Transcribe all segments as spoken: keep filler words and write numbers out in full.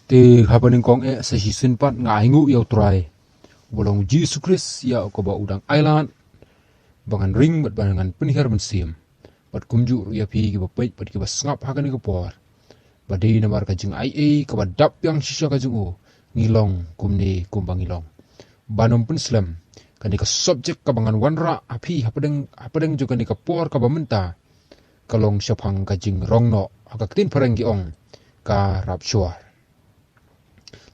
Te haba nyngkong eh sa shisien pat nga ainguh ïa U Trai, uba long U Jisu Khrist, ïa uba u dang ailad ba ngan ring bad ba ngan pynhiar mynsiem. Bad kumjuh ruh ïa phi kiba peit bad kiba sngap ha kane ka por, ba dei namar ka jingaiei kaba dap biang shisha ka jong u, ngi long kumne kumba ngi long. Ban ym pynslem, kane ka subject kaba ngan wanrah ha phi hapdeng, hapdeng jong kane ka por kaba mynta, ka long shaphang ka jingrong noh, ha ka ktien phareng ki ong ka rapture.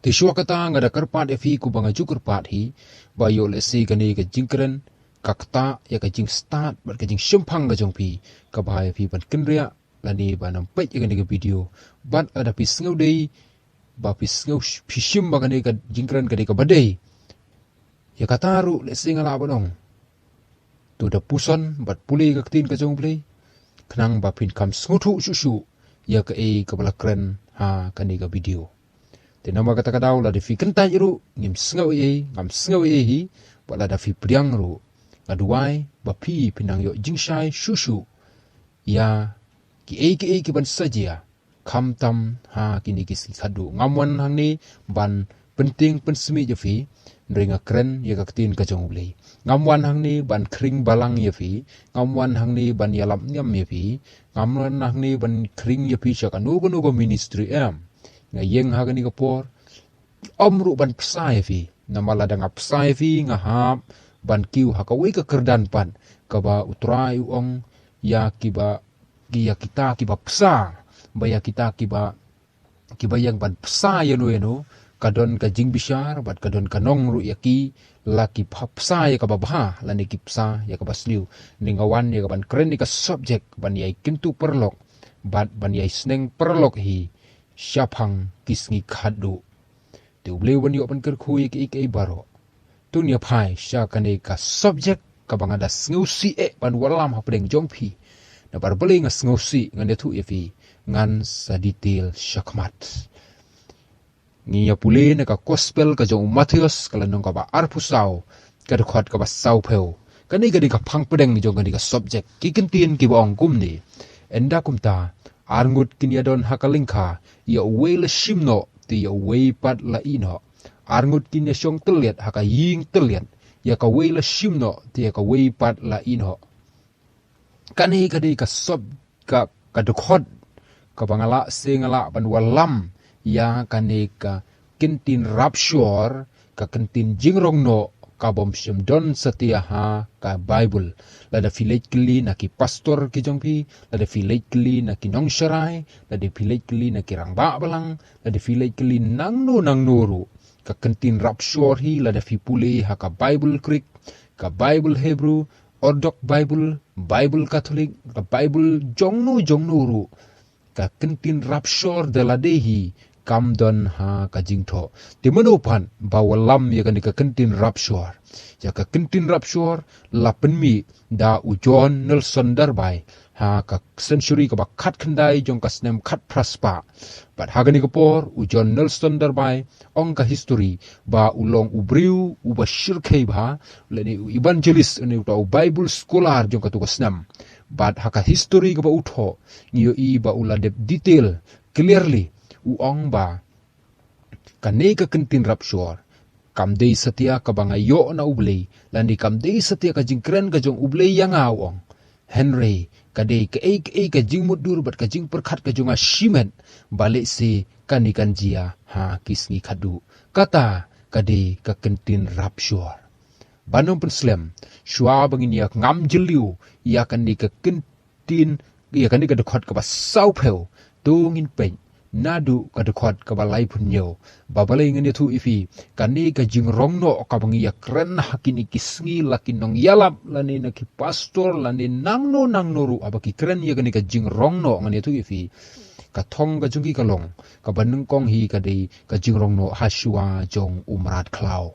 Te shuwa kata nga da kyrpad ïa phi kumba nga ju kyrpad hi, ba ïoh lehse kane ka jingkren ka ktah ïa ka jingstad bad ka jingshemphang ka jong phi, kaba ïa phi ban kynriah lane ban ym peit ïa kane ka video. Bad lada phi sngew dei ba phi sngew sh-, phi shim ba kane ka jingkren ka dei kaba dei, ïa kata ruh lehse nga lah ban ong, to da puson bad pule ka ktien ka jong U Blei, khnang ba phin kham sngewthuh shuh shuh ïa kaei kaba la kren ha kane ka video. Te namar kata ka daw, lada phi kyntait ruh, ngim sngew ei ei, ngam sngew ei ei hi, bad lada phi pdiang ruh, nga duwai ba phi phin nang ïoh jingshai shuh shuh ïa kiei kiei kiban sa jia, khamtam ha kine ki sngi khatduh. Ngam wan hangne ban pyntieng pynsmit ïa phi, hynrei nga kren ïa ka ktien ka jong U Blei. Ngam wan hangne ban khring balang ïa phi, ngam wan hangne ban ïalap niam ïa phi, ngam wan hangne ban khring ïa phi sha kano kano ka ministry, em. Nga ïeng ha kane ka por ym ruh ban pynshai ïa phi, namar lada nga pynshai ïa phi, nga hap ban kiew ha kawei ka kyrdan pat, kaba U Trai u ong ïa kiba, ïa kita kiba pynshai, ba ïa kita kiba, kiba ïeng ban pynshai ïano ïano, ka don ka jingbishar bad ka don ka nong ruh ïa ki, la ki pynshai ïa kaba bha lane ki pynshai ïa kaba sniew. Te nga wan ïa ka ban kren ïa ka subject ban ïai kyntu paralok bad ban ïai sneng paralok hi shaphang ki sngi khatduh. Te U Blei un ïoh ban kyrkhu ïa kiei kiei baroh. To ngin ïa phai sha kane ka subject kaba nga da sngewsih eh ban wallam hapdeng jong phi. Namar balei nga sngewsih, ngan ïathuh ïa phi, ngan sa detail shakhmat. Ngin ïa pule na ka Gospel ka jong u Mathaios, ka lynnong kaba arphew saw, ka dkhot kaba sawphew. Kane ka dei ka phang pdeng jong kane ka subject. Ki kyntien kiba ong kumne: Ynda kumta, arngut kin ïadon ha ka lyngkha, ïa uwei la shim noh, te ïa uwei pat la ïeh noh. Arngut kin ïashong tylliat ha ka ïing tylliat, ïa kawei la shim noh, te ïa kawei pat la ïeh noh. Kane ka dei ka sub-, ka, ka dkhot kaba nga lah se nga lah ban wallam ïa kane ka kyntien rapture, ka kyntien jingrong noh, kabym shym don satia ha ka Baibl. Lada phi leit kylli na ki pastor ki jong phi, lada phi leit kylli na ki nongsharai, lada phi leit kylli na ki rangbah balang, lada phi leit kylli nangno nangno ruh, ka kyntien rapture hi, lada phi pule ha ka Baibl Greek, ka Baibl Hebrew, Orthodox Bible, Baibl Katholik, ka Baibl jongno jongno ruh, ka kyntien rapture da lade hi kam don ha ka jingthoh. Te mano pat ba wallam ïa kane ka kyntien rapture? Ïa ka kyntien rapture la pynmih da u John Nelson Darby ha ka century kaba khatkhyndai jong ka snem khatphra spah. Bad ha kane ka por u John Nelson Darby, ong ka history, ba u long u briew uba shyrkhei bha, lane u evangelist, lane uta u Bible scholar jong katu ka snem. Bad ha ka history kaba u thoh, ngi ïohi ba u la dep detail clearly, u ong ba kane ka kyntien rapture kam dei satia kaba nga ïoh na U Blei, lane kam dei satia ka jingkren ka jong U Blei ïa nga, u ong. Hynrei ka dei kaei kaei ka jingmutdur bad ka jingpyrkhat ka jong nga shimet, ba lehse kane kan jia ha ki sngi khatduh. Kata ka dei ka kyntien rapture. Ban ym pynslem, shuwa ba ngin ïa ngam jylliew ïa kane ka kyntien, ïa kane ka dkhot kaba sawphew, to ngin peit naduh ka dkhot kaba laiphew hynñiew. Ba balei ngan ïathuh ïa phi, kane ka jingrong noh kaba ngi ïa kren ha kine ki sngi, la ki nongïalap, lane na ki pastor, lane nangno nangno ruh, haba ki kren ïa kane ka jingrong noh, ngan ïathuh ïa phi, ka thong ka jong ki ka long, kaba nyngkong hi ka dei ka jingrong noh hashuwa jong u mrad khlaw,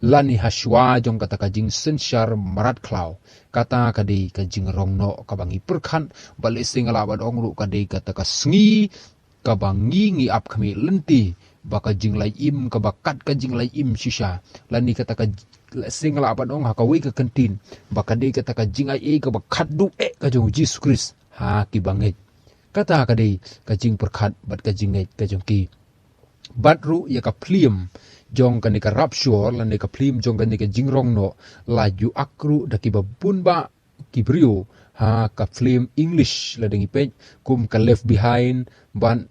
lane hashuwa jong kata ka jingsynshar mrad khlaw. Kata ka dei ka jingrong noh kaba ngi pyrkhat, ba lehse nga lah ban ong ruh ka dei kata ka sngi kaba ngi, ngi ap khmih lynti ba ka jinglait im kaba kat ka jinglait im shisha, lane kata ka, lehse nga lah ban ong ha kawei ka kyntien, ba ka dei kata ka jingai ei kaba khatduh eh ka jong u Jisu Khrist ha kiba ngeit. Kata ka dei ka jingpyrkhat bad ka jingngeit ka jong ki. Bad ruh ïa ka phlim jong kane ka rapture lane ka phlim jong kane ka jingrong noh la ju ak ruh da kiba bun bah ki briew ha ka phlim English lada ngi peit kum ka Left Behind bad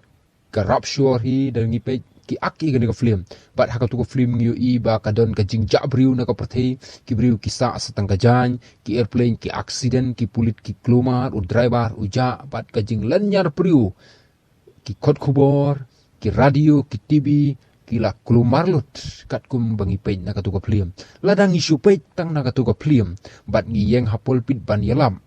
ka rapture hi da ngi peit ki ak ïa kane ka phlim. Bad ha katu ka phlim ngi ïohi ba ka don ka jingjah briew na ka pyrthei, ki briew ki sah sa tang ka jaiñ, ki airplane ki accident, ki pulit ki kulmar, u driver u jah bad ka jinglynñiar briew, ki kot khubor, ki radio, ki T V ki la kulmar lut katkum ba ngi peit na katu ka phlim. Lada ngi shu peit tang na katu ka phlim bad ngi ïeng ha pulpit ban ïalap,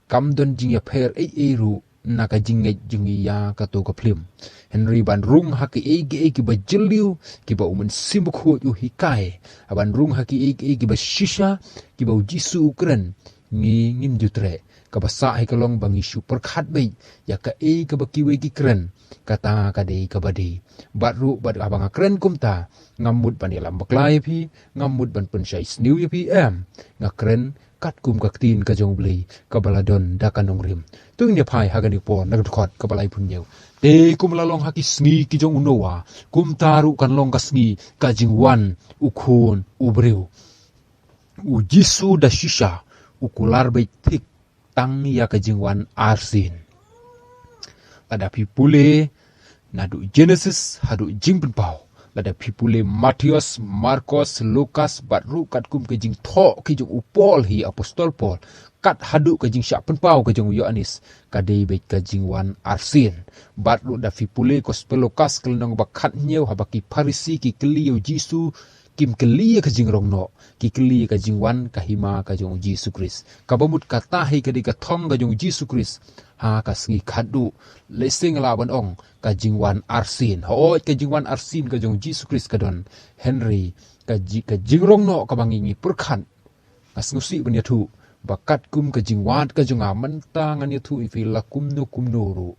kam don jingïapher ei ei ruh na ka jingngeit jong ngi ïa katu ka phlim. Hynrei ban rung ha kiei kiei kiba jylliew kiba U Mynsiem Bakhuid u hikai, ban rung ha kiei kiei kiba shisha kiba U Jisu u kren, ngi ngim ju treh. Kaba sah hi ka long ba ngi shu pyrkhat beit ïa kaei kaba kiwei ki kren, kata ka dei kaba dei. Bad ruh bad haba nga kren kumta, ngam mut ban ïalam bakla ïa phi, ngam mut ban pynshai sniew ïa phi, em. Nga kren katkum ka ktien ka jong U Blei kaba la don da ka nongrim. To ngin ïa phai ha kane ka por na ka dkhot kaba laiphew hynñiew. Te kum la long ha ki sngi ki jong u Noah, kumta ruh kan long ka sngi ka jingwan u Khun u briew. U Jisu da shisha u kular beit thik tang ïa ka jingwan arsien. Lada phi pule naduh Genesis haduh Jingpynpaw, lada phi pule Mathaios, Markos, Lukas bad ruh katkum ka jingthoh ki jong u Paul hi, apostol Paul, kat haduh ka jingshah pynpaw ka jong u Ïoannis, ka dei beit ka jingwan arsien. Bad ruh da phi pule Gospel Lukas ka lynnong ba khathynñiew, haba ki Pharisi ki kylli ïa u Jisu, kim kylli ïa ka jingrong noh, ki kylli ïa ka jingwan ka hima ka jong u Jisu Khrist. Kaba mut kata hi ka dei ka thong ka jong u Jisu Khrist ha ka sngi khatduh, lehse nga lah ban ong ka jingwan arsien. Hooid, ka jingwan arsien ka jong u Jisu Khrist ka don, hynrei ka ji-, ka jingrong noh kaba ngi ngi pyrkhat, nga sngewsih ban ïathuh ba katkum ka jingwad ka jong nga mynta ngan ïathuh ïa phi la kumno kumno ruh,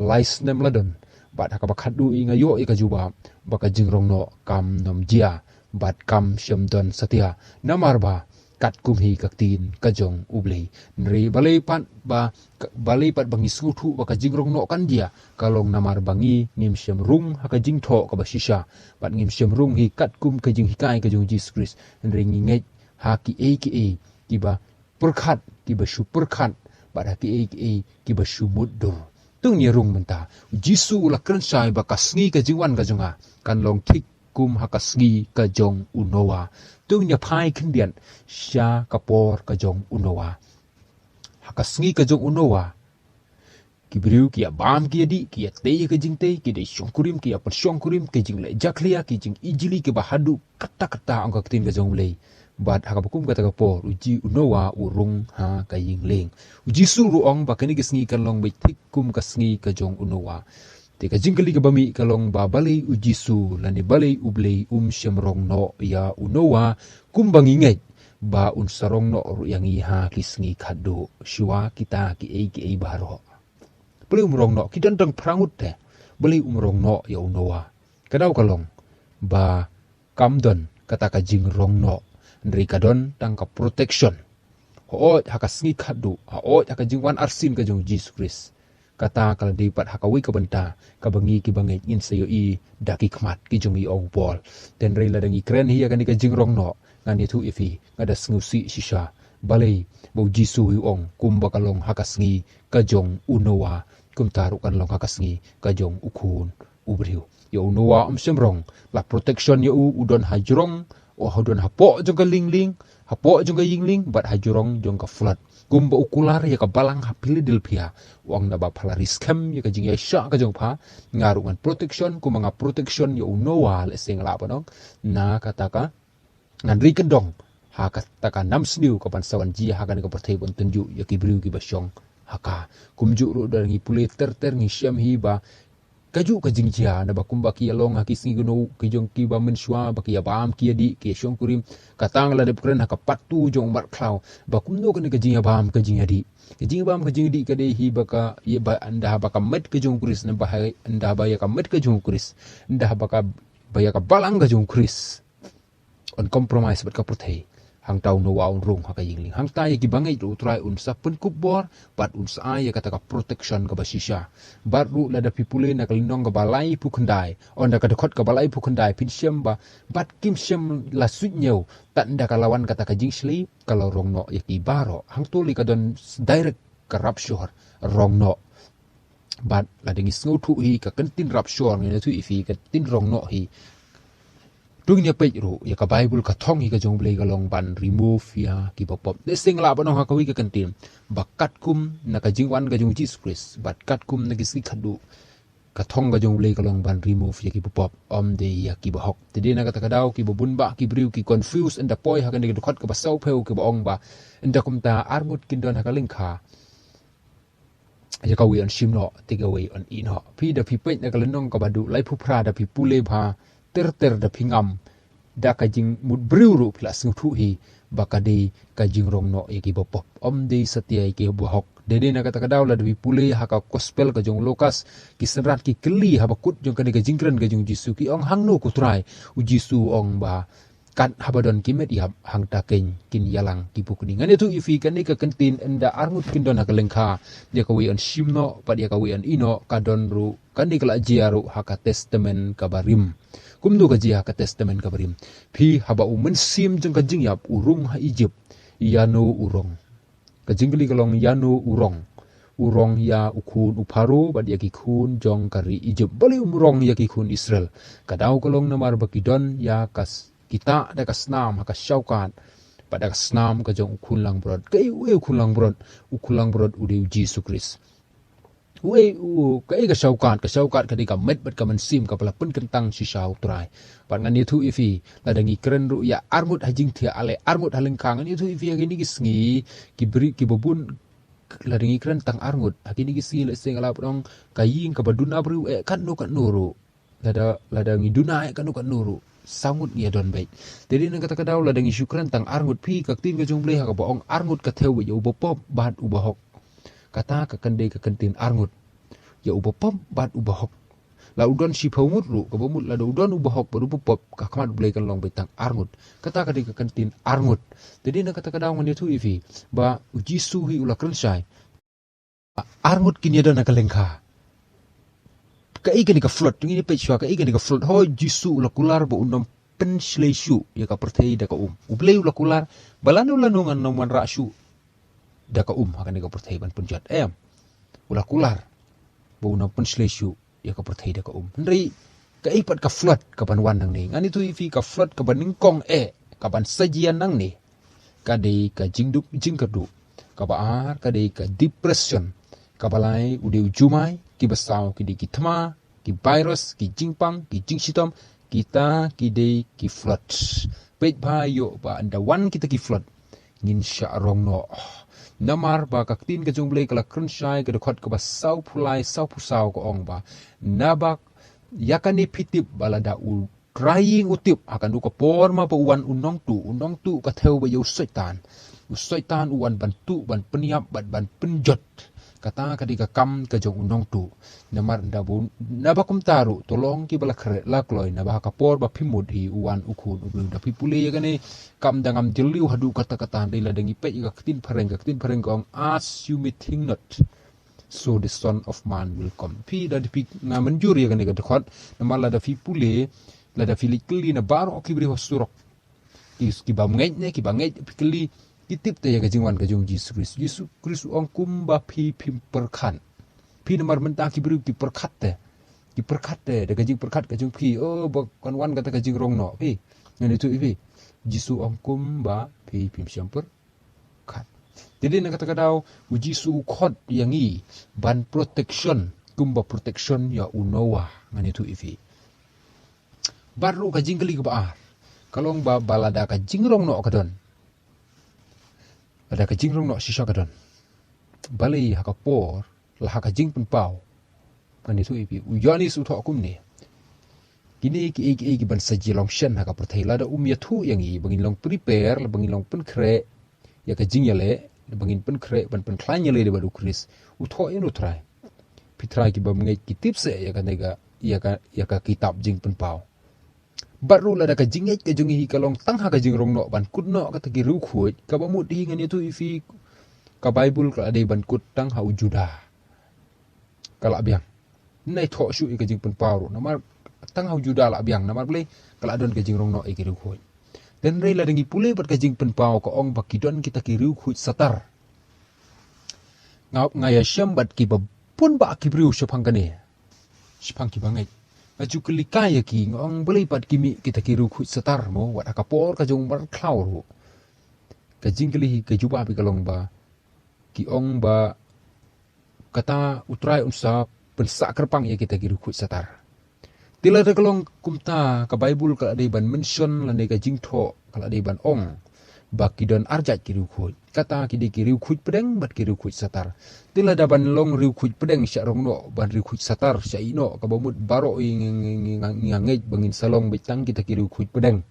lai snem la don, bad ha kaba khatduh nga ïoh ïa ka jubab ba ka jingrong noh kam nym jia bad kam shym don satia, namar ba katkum hi ka ktien ka jong U Blei. Hynrei balei pat ba, balei pat ba ngi sngewthuh ba ka jingrong noh kan jia? Ka long namar ba ngi ngim shym rung ha ka jingthoh kaba shisha bad ngim shym rung hi katkum ka jinghikai ka jong u Jisu Khrist. Hynrei ngi ngeit ha kiei kiei kiba pyrkhat, kiba shu pyrkhat, bad ha kiei kiei kiba shu mutdur. To ngin ïa rung mynta. U Jisu u la kren shai ba ka sngi ka jingwan ka jong nga kan long thik kum ha ka sngi ka jong u Noah. To ngin ïa phai khyndiat sha ka por ka jong u Noah. Ha ka sngi ka jong u Noah, ki briew ki ïa bam ki ïa dih, ki ïa tei ïa ka jingtei, ki dei shongkurim ki ïa pynshongkurim, ki jingleh jakhlia, ki jingijli kiba haduh katta katta, ong ka ktien ka jong U Blei. Bad ha kaba kum kata ka por u Ji-, u Noah u rung ha ka ïing lieng. U Jisu ruh u ong ba kane ka sngi kan long beit thik kum ka sngi ka jong u Noah. Te ka jingkylli kaba mih ka long ba balei u Jisu lane balei U Blei um shym rong noh ïa u Noah kumba ngi ngeit ba un sa rong noh ruh ïa ngi ha ki sngi khatduh shuwa kita kiei kiei baroh. Balei um rong noh, ki don tang phra ngut te. Balei um rong noh ïa u Noah? Ka daw ka long ba kam don kata ka jingrong noh, hynrei ka don tang ka protection. Hooid ha ka sngi khatduh, hooid ha ka jingwan arsien ka jong u Jisu Khrist. Kata ka la dei pat ha kawei ka bynta kaba ngi kiba ngeit ngin sa ïohi da ki khmat ki jong ngi, ong u Paul. Te hynrei lada ngi kren hi ïa kane ka jingrong noh, ngan ïathuh ïa phi, nga da sngewsih shisha. Balei ba u Jisu hi u ong kumba ka long ha ka sngi ka jong u Noah, kumta ruh kan long ha ka sngi ka jong u Khun u Briew. Ïa u Noah um shym rong, la protection ïa u, u don ha jrong, u don hapoh jong ka lieng lieng, hapoh jong ka ïing lieng bad ha jrong jong ka flood. Kumba u kular ïa ka balang ha Philadelphia, u ong, naba pha la ri skhem ïa ka jingïaishah ka jong pha, nga ruh ngan protection kumba nga protection ïa u Noah, lehse nga lah ban ong, na kata ka ngan ri kyndong ha kata ka nam sniew kaban sa wan jia ha kane ka pyrthei ban tynjuh ïa ki briew kiba shong ha ka. Kumjuh ruh lada ngi pule ter ter ngi shem hi ba kajuh ka jingjia, naba kumba ki ïa long ha ki sngi kynnoh ki jong kiba mynshuwa, ba ki ïa bam ki ïa dih, ki ïa shongkurim. Kata nga la dep kren ha ka part two jong u Markhlaw ba kumno kane ka jingïabam ka jingïadih. Ka jingïabam ka jingïadih ka dei hi ba ka, ïa ba, ynda ba ka met ka jong u Khrist, naba ha, ynda ba ïa ka met ka jong u Khrist, ynda ba ka, ba ïa ka balang ka jong u Khrist un compromise bad ka pyrthei, Hangta u Noah un rung ha ka ïing lieng. Hangta ïa kiba ngeit ruh u Trai un sa pynkup bor, bad un sa ai ïa kata ka protection kaba shisha. Bad ruh lada phi pule na ka lynnong kaba laiphew khyndai, ynda ka dkhot kaba laiphew khyndai, phin shem ba, bad kim shym la suidñiew, tad ynda ka la wan kata ka jingshlei, ka la rong noh ïa ki baroh. Hangto lei ka don direct ka rapture, rong noh. Bad lada ngi sngewthuh hi ka kyntien rapture, ngi ïathuh ïa phi ka kyntien rong noh hi. To ngin ïa peit ruh ïa ka Baibl, ka thong hi ka jong U Blei ka long ban remove ïa kiba pop. Te sngewlah ban ong ha kawei ka kyntien ba katkum na ka jingwan ka jong U Jisu Khrist, bad katkum na ki sngi khadduh, ka thong ka jong U Blei ka long ban remove ïa kiba pop, ym dei ïa kiba hok. Te dei na kata ka daw kiba bun bah ki briew ki confuse, ynda poi ha kane ka dkhot kaba sawphew kiba ong ba ynda kumta arngut kin don ha ka lyngkha, ïa kawei yn shim noh, te kawei yn ïeh noh. Phi, da phi peit na ka lynnong kaba duh laiphew phra, da phi pule bha ter ter, da phi ngam, da ka jingmut briew ruh phi la sngewthuh hi ba ka dei ka jingrong noh ïa kiba pop, ym dei satia ïa kiba hok. Dei, dei na kata ka daw lada phi pule ha ka gospel ka jong u Lukas, ki synran ki kylli haba kut jong kane ka jingkren ka jong U Jisu, ki ong, hangno ko Trai? U Jisu u ong ba kat haba don ki met ïap, hangta keiñ kin ïalang ki pukni. Ngan ïathuh ïa phi, kane ka kyntien ynda arngut kin don ha ka lyngkha, ïa kawei yn shim noh bad ïa kawei yn ïeh noh, ka don ruh, kane ka la jia ruh ha ka Testament kaba rim. Kumno ka jia ha ka Testament kaba rim? Phi, haba u mynsiem jong ka jingïap u rung ha Egypt, ïano u rong? Ka jingkylli ka long, ïano u rong? U rong ïa u khun u Pharaoh bad ïa ki khun jong ka ri Egypt. Balei um rong ïa ki khun Israel? Ka daw ka long namar ba ki don ïa ka s-, kita da ka snam ha ka shawkat, bad da ka snam ka jong u khun langbrot. Kaei u, u khun langbrot? U khun langbrot u dei U Jisu Khrist. Uei u, kaei ka shawkat? Ka shawkat ka dei ka met bad ka mynsiem kaba la pynkyntang shisha ha U Trai. Bad ngan ïathuh ïa phi, lada ngi kren ruh ïa arngut ha jingthiah leh, arngut ha lyngkha, ngan ïathuh ïa phi, ha kine ki sngi, ki briew, kiba bun, lada ngi kren tang arngut ha kine ki sngi, lehse nga lah ban ong ka ïing kaba duna briew eh katno katno ruh, lada, lada ngi duna eh katno katno ruh, saw ngut ngi ïa don beit. Te dei na kata ka daw lada ngi shu kren tang arngut, phi, ka ktien ka jong U Blei ha kaba ong arngut ka thew beit ïa uba pop bad uba hok. Kata ka kyntien, ka kyntien arngut, ïa uba pop bad uba hok. La u don shiphew ngut ruh, kaba mut lada u don uba hok bad uba pop, ka khmat U Blei kan long beit tang arngut. Kata ka dei ka kyntien arngut. Te dei na kata ka daw ngan ïathuh ïa phi ba U Jisu hi u la kren shai, arngut kin ïa don ha ka lyngkha. Kaei kane ka flood? To ngin ïa peit shuwa, kaei kane ka flood? Hooid, U Jisu u la kular ba un ym pynshlei shuh ïa ka pyrthei da ka um. U Blei u la kular ba lano lano ngan ym wanrah shuh da ka um ha kane ka pyrthei ban pynjot. Em, u la kular ba un ym pynshlei shuh ïa ka pyrthei da ka um. Hynrei kaei pat ka flood kaban wan nangne? Ngan ïathuh ïa phi, ka flood kaba nyngkong eh, kaban sa jia nangne, ka dei ka jingduk jingkyrduh. Kaba ar ka dei ka depression. Kaba lai u dei u jumai. Kiba saw ki dei ki thma, ki virus, ki jingpang, ki jingshitom. Kita ki dei ki flood. Peit bha ïoh ba ynda wan kita ki flood, ngin shah rong noh. Namar ba ka ktien ka jong U Blei ka la kren shai, ka dkhot kaba sawphew lai, sawphew saw, ka ong ba, naba ïa kane phi tip ba lada U Trai ïing u tip, ha kano ka por ma ba u wan u nongtuh, u nongtuh ka thew beit ïa u Soitan. U Soitan u wan ban tuh, ban pynïap bad ban pynjot. Kata ka dei ka kam ka jong u nongtuh. Namar ynda ba u, naba kumta ruh, to long kiba la khreh la kloi, naba ha ka por ba phi mut hi u wan u Khun u Blei. Da phi pule ïa kane, kam da ngam jylliew haduh katta katta, hynrei lada ngi peit ïa ka ktien phareng, ka ktien phareng ka ong, "As you may think not, so the Son of Man will come." Phi, da phi, nga mynjur ïa kane ka dkhot, namar lada phi pule, lada phi leit kylli na baroh ki briew ha surok, ki, ki bym ngeit ne, ki ba ngeit, phi kylli, ki tip te ïa ka jingwan ka jong U Jisu Khrist. U Jisu Khrist u ong, kumba phi phim pyrkhat. Phi, namar mynta ki briew ki pyrkhat te. Ki pyrkhat te da ka jingpyrkhat ka jong phi. Oh, ba kan wan kata ka jingrong noh. Phi, ngan ïathuh ïa phi, U Jisu u ong, kumba phi phim shym pyrkhat. Te dei na kata ka daw U Jisu u khot ïa ngi ban protection, kumba protection ïa u Noah, ngan ïathuh ïa phi. Bad ruh ka jingkylli kaba ar ka long ba, ba lada ka jingrong noh ka don, lada ka jingrong noh shisha ka don, balei ha ka por la ha ka jingpynpaw, ngan ïathuh ïa phi, u Ïoannis u thoh kumne, kine kiei kiei kiban sa jia long shen ha ka pyrthei, lada um ïathuh ïa ngi ba ngin long prepare, lada ba ngin long pynkhreh ïa ka jingïaleh, lada ba ngin pynkhreh ban pynkhlaiñ ïaleh da bad U Khrist, u thoh ïa no, Trai? Phi, Trai, ki bym ngeit ki tip seh ïa kane ka, ïa ka, ïa ka kitab Jingpynpaw. Bad ruh lada ka jingngeit ka jong ngi hi ka long tang ha ka jingrong noh ban kut noh kata ki riewkhuid, kaba mut hi ngan ïathuh ïa phi, ka Baibl ka la dei ban kut tang ha u Juda. Ka la biang. Nai thoh shuh ïa ka jingpynpaw ruh. Namar tang ha u Juda la biang. Namar balei? Ka la don ka jingrong noh ïa ki riewkhuid. Hynrei lada ngi pule bad ka jingpynpaw ka ong ba ki don kita ki riewkhuid satar. Nga, nga ïashem bad kiba bun bah ki briew shaphang kane. Shaphang kiba ngeit. Nga ju kylli kai ïa ki, nga ong balei pat ki mih kita ki riewkhuid satar mo, wat ha ka por ka jong u markhlaw ruh. Ka jingkylli hi ka jubab hi ka long ba, ki ong ba kata U Trai un sa pynsah kyrpang ïa kita ki riewkhuid satar. Te lada ka long kumta, ka Baibl ka la dei ban mention lane ka jingthoh ka la dei ban ong ba ki don arjait ki riewkhuid. Kata ki dei ki riewkhuid pdeng bad ki riewkhuid satar. Te lada ban long riewkhuid pdeng shah rong noh, ban riewkhuid satar shah ïeh noh, kaba mut baroh ngi, ngi, ngi, ngi, ngi ngeit ba ngin sa long beit tang kita ki riewkhuid pdeng.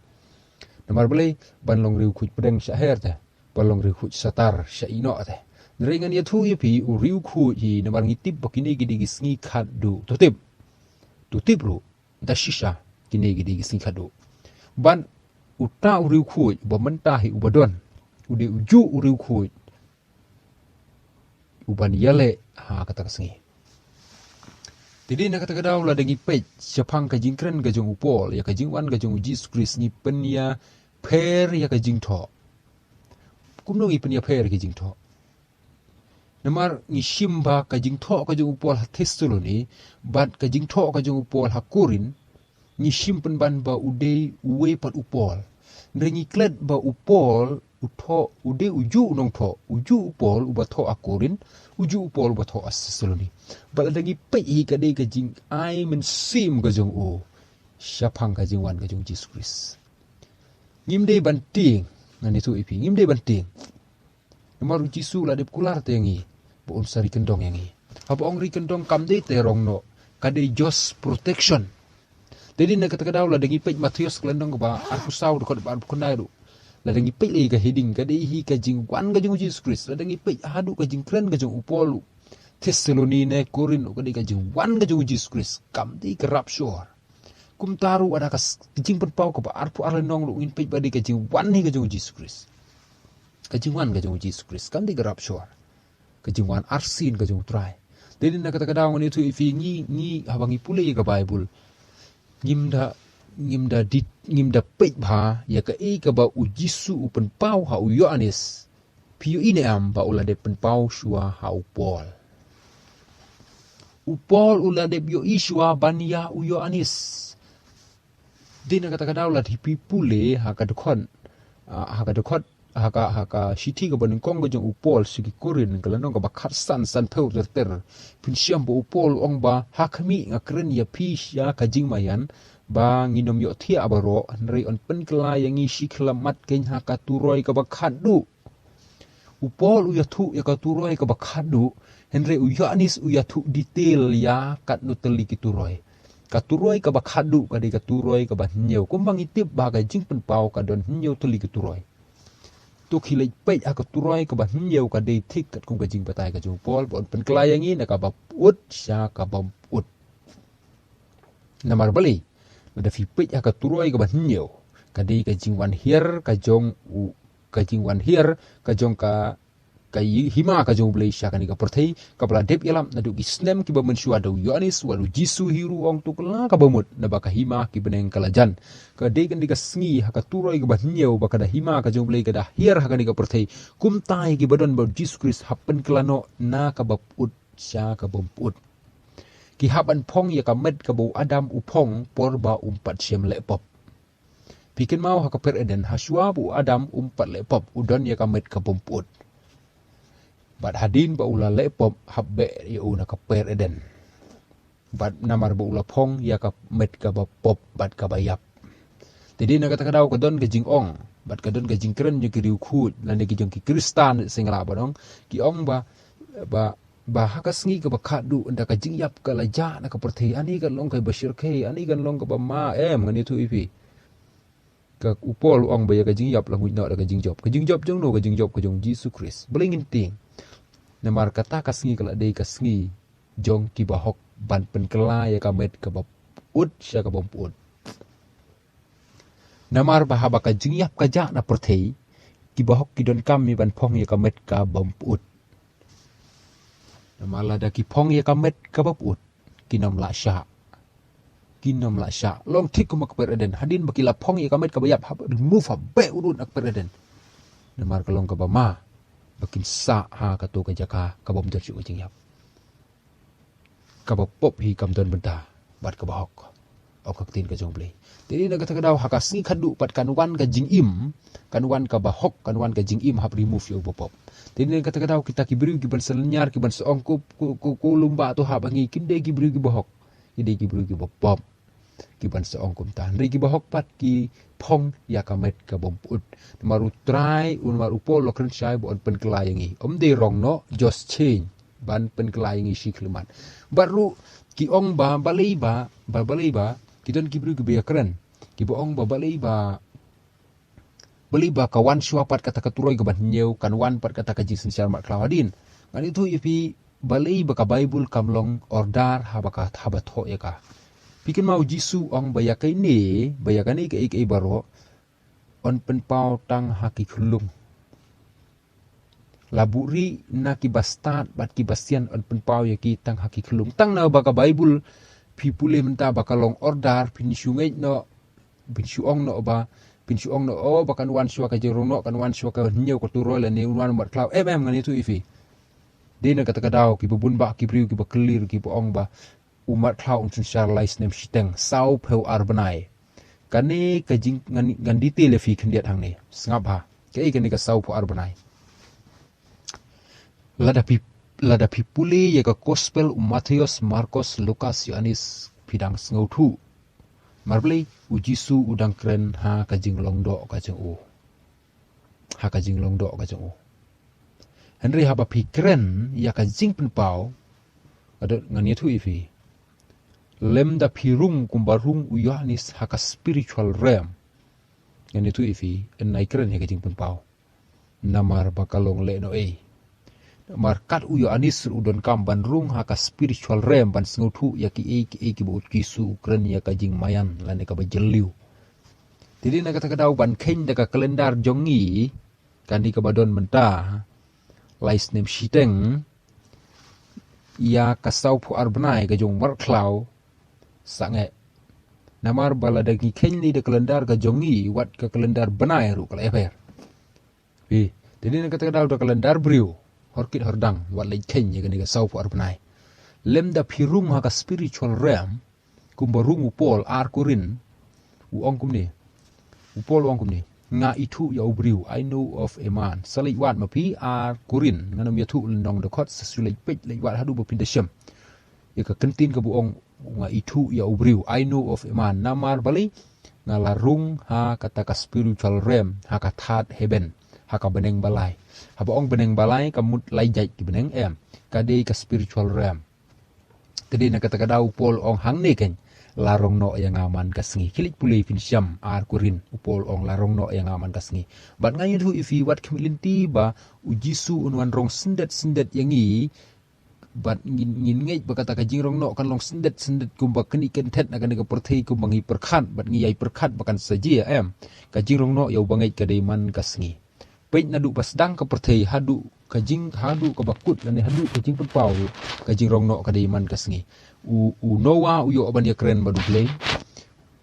Namar balei? Ban long riewkhuid pdeng shah her te. Ban long riewkhuid satar shah ïeh noh te. Hynrei ngan ïathuh ïa phi, u riewkhuid hi, namar ngi tip ba kine ki dei ki sngi khatduh. To tip. To tip ruh. Da shisha, kine ki dei ki sngi khatduh. Ban uta u riewkhuid, uba mynta hi uba don. U dei ujuh u riewkhuid uban ïaleh ha kata ka sngi. Te dei na kata ka daw lada ngi peit shaphang ka jingkren ka jong u Paul ïa ka jingwan ka jong u Jisu Khrist, ngi pynïapher ïa ka jingthoh. Kumno ngi pynïapher ïa ka jingthoh? Namar ngi shim ba ka jingthoh ka jong u Paul ha Thessaloni bad ka jingthoh ka jong u Paul ha Korinth, ngi shim pynban ba u dei uwei pat u Paul. Hynrei ngi klet ba u Paul u thoh, u dei ujuh u nongthoh, ujuh u Paul uba thoh ha Korinth, ujuh u Paul uba thoh ha Thessaloni. Bad lada ngi peit hi, ka dei ka jingai mynsiem ka jong u shaphang ka jingwan ka jong u Jisu Khrist. Ngim dei ban tieng, ngan ïathuh ïa phi, ngim dei ban tieng. Namar u Jisu u la dep kular te ïa ngi ba un sa ri kyndong ïa ngi. Haba ong ri kyndong kam dei tyrong noh, ka dei just protection. Te dei na kata ka daw lada ngi peit Mathaios ka lynnong kaba arphew saw, dkhot ba arphew khyndai ruh. Lada ngi peit lei ka heading, ka dei hi ka jingwan ka jong u Jisu Khrist. Lada ngi peit haduh ka jingkren ka jong u Paul, Thessaloni ne Korinth, ka dei ka jingwan ka jong u Jisu Khrist. Kam dei ka rapture. Kumta ruh, ada ka s-, ka jingpynpaw kaba arphew ar lynnong ruh ngin peit ba dei ka jingwan hi ka jong u Jisu Khrist. Ka jingwan ka jong u Jisu Khrist, kam dei ka rapture. Ka jingwan arsien ka jong u Trai. Te dei na kata ka daw ngan ïathuh ïa phi, ngi, ngi, haba ngi pule ïa ka Baibl, ngim da, ngim da dit, ngim da peit bha ïa kaei kaba u Jisu u pynpaw ha u Ïoannis. Phi ïohi ne em ba u la dep pynpaw shuwa ha u Paul. U Paul u la dep ïohi shuwa ban ïa u Ïoannis. Dei na kata ka daw lada phi pule ha ka dkhot, ah, ha ka dkhot, ha ka, ha ka shithi kaba nyngkong ka jong u Paul sha ki Korinth, ka lynnong kaba khatsan, sanphew ter ter. Phin shem ba u Paul u ong ba, ha khmih, nga kren ïa phi sha ka jingmaïan ba ngin ym ïohthiah baroh, hynrei yn pynkylla ïa ngi shi khyllipmat keiñ ha ka turoi kaba khatduh. U Paul u ïathuh ïa ka turoi kaba khatduh, hynrei u Ïoannis u ïathuh detail ïa katno tylli ki turoi. Ka turoi kaba khatduh ka dei ka turoi kaba hynñiew. Kumba ngi tip ba ka jingpynpaw ka don hynñiew tylli ki turoi. To khie leit peit ha ka turoi kaba hynñiew, ka dei thik katkum ka jingbatai ka jong u Paul ba yn pynkylla ïa ngi na kaba pyut sha kaba ym pyut. Namar balei? Lada phi peit ha ka turoi kaba hynñiew, ka dei ka jingwan hiar ka jong u, ka jingwan hiar ka jong ka, ka i-, hima ka jong u Blei sha kane ka pyrthei, kaba la dep ïalap naduh ki snem kiba mynshuwa da u Ïoannis, wat u Jisu hi ruh u ong, to kylla kaba mut, naba ka hima ki bneng ka la jan. Ka dei kane ka sngi ha ka turoi kaba hynñiew ba ka da hima ka jong u Blei ka da hiar ha kane ka pyrthei. Kumta ïa kiba don bad u Jisu Khrist, hap pynkylla noh na kaba pyut sha kaba ym pyut. Ki hap ban phong ïa ka met kaba u Adam u phong por ba um pat shym leh pop. Phi kynmaw ha ka pher Eden, ha shuwa ba u Adam um pat leh pop, u don ïa ka met kaba ym pyut. Bad hadien ba u la leh pop, hap beh ïa u na ka pher Eden. Bad namar ba u la phong ïa ka met kaba pop bad kaba ïap. Te dei na kata ka daw ka don ka jingong bad ka don ka jingkren jong ki riewkhuid lane ki jong ki Khristan sngewbha ban ong, ki ong ba, ba, ba ha ka sngi kaba khatduh, ynda ka jingïap ka la jah na ka pyrthei, ani kan long kaba shyrkhei, ani kan long kaba ma, em, ngan ïathuh ïa phi. Ka u Paul u ong ba ïa ka jingïap la nguid noh da ka jingjop. Ka jingjop jong no? Ka jingjop ka jong u Jisu Khrist. Balei ngin tieng? Namar kata ka sngi ka la dei ka sngi jong kiba hok ban pynkylla ïa ka met kaba pyut sha kaba ym pyut. Namar ba haba ka jingïap ka jah na pyrthei, ki bahok ki donkam ïa ban phong ïa ka met ka bym pyut. Namar lada ki phong ïa ka met ka bym pyut, kin ym lah shah. Kin ym lah shah. Long thik kum ha kper Eden. Hadien ba ki la phong ïa ka met kaba ïap, hap remove ha beh u dud na kper Eden. Namar ka long kaba ma ba kin sah ha kato ka jaka ka bym don shuh ka jingïap. Kaba pop hi kam don bynta bad kaba hok. Ong ka ktien ka jong U Blei. Te dei na kata ka daw ha ka sngi khadduh pat kan wan ka jingim, kan wan kaba hok, kan wan ka jingim hap remove ïa uba pop. Te dei na kata ka daw kita ki briew ki ban sa lynñiar, ki ban sa ong ko, ko, ko, ko lum ba to ha ba ngi, kim dei ki briew kiba hok. Ki dei ki briew kiba pop. Ki ban sa ong kumta. Hynrei kiba hok pat ki phong ïa ka met ka bym pyut. Namar U Trai, namar U Paul u la kren shai ba un pynkylla ïa ngi. Ym dei rong noh, just change. Ban pynkylla ïa ngi shi khyllipmat. Bad ruh ki ong ba balei ba, ba balei ba, ki don ki briew kiba ïakren. Kiba ong ba balei ba, balei ba ka wan shuwa pat kata ka turoi kaban hynñiew, kan wan pat kata ka jingsynshar markhlaw hadien. Ngan ïathuh ïa phi balei ba ka Baibl kam long order haba ka, haba thoh ïa ka. Phi kynmaw U Jisu ong ba ïa kane, ba ïa kane kaei kaei baroh, yn pynpaw tang ha ki khyllung. La buhrieh na kiba stad bad kiba sian yn pynpaw ïa ki tang ha ki khyllung. Tang na ba ka Baibl phi pule mynta ba ka long order, phin shu ngeit noh, phin shu ong noh ba, phin shu ong noh, oh, ba kan wan shuwa ka jingrong noh, kan wan shuwa ka hynñiew ka turoi lane un wan markhlaw. Em, em, ngan ïathuh ïa phi. Dei na kata ka daw kiba bun bah ki briew kiba kylli, kiba ong ba u markhlaw un synshar lai snem shiteng, saw phew ar bnai. Kane ka jing, ngan, ngan detail ïa phi khyndiat hangne. Sngap ha. Kaei kane ka saw phew ar bnai. Lada phi, lada phi pule ïa ka gospel u Mathaios, Markos, Lukas, Ïoannis, phi dang sngewthuh. Namar balei? U Jisu u dang kren ha ka jinglong doh ka jong u. Ha ka jinglong doh ka jong u. Hynrei haba phi kren ïa ka jingpynpaw, ka don, ngan ïathuh ïa phi. Lymda phi rung kumba rung u Ïoannis ha ka spiritual realm, ngan ïathuh ïa phi, yn nai kren ïa ka jingpynpaw. Namar ba ka long leh noh ei. Namar kat u Ïoannis ruh u donkam ban rung ha ka spiritual realm ban sngewthuh ïa kiei kiei kiba U Jisu u kren ïa ka jingmaïan lane kaba jylliew. Te dei na kata ka daw ban kheiñ da ka kalendar jong ngi, kane kaba don mynta, lai snem shiteng, ïa ka saw phew ar bnai ka jong u markhlaw, sangeh. Namar ba lada ngi kheiñ ne da ka kalendar ka jong ngi, wat ka kalendar bnai ruh ka la ïapher. Phi, te dei na kata ka daw da ka kalendar briew, hor kit hor dang, wat leit kheiñ ïa kane ka saw phew ar bnai. Lymda phi rung ha ka spiritual realm, kumba rung u Paul, ar Korinth, u ong kumne. U Paul u ong kumne. Nga ithuh ïa u briew, I know of a man. Sa leit wad ma phi, ar Korinth, ngan ym ïathuh lynnong dkhot, sa shu leit peit leit wad haduh ba phin da shem. Ïa ka ktien kaba ong, nga ithuh ïa u briew, I know of a man. Namar balei? Nga la rung ha kata ka spiritual realm, ha ka third heaven, ha ka bneng ba lai. Haba ong bneng ba lai, ka mut lai jait ki bneng, em. Ka dei ka spiritual realm. Te dei na kata ka daw u Paul u ong hangne keiñ, la rong noh ïa nga man ka sngi. Khie leit pule phin shem, ar Korinth, u Paul u ong la rong noh ïa nga man ka sngi. Bad ngan ïathuh ïa phi wat khmih lynti ba u Jisu un wan rong syndet syndet ïa ngi, bad ngin, ngin ngeit ba kata ka jingrong noh kan long syndet syndet kumba kane ka kynthei na kane ka pyrthei, kumba ngi pyrkhat bad ngi ïai pyrkhat ba kan sa jia, em. Ka jingrong noh ïa uba ngeit ka dei man ka sngi. Peit naduh ba sdang ka pyrthei haduh ka jing, haduh kaba kut lane haduh ka jingpynpaw ruh, ka jingrong noh ka dei man ka sngi. U, u Noah u ïoh ban ïakren bad U Blei.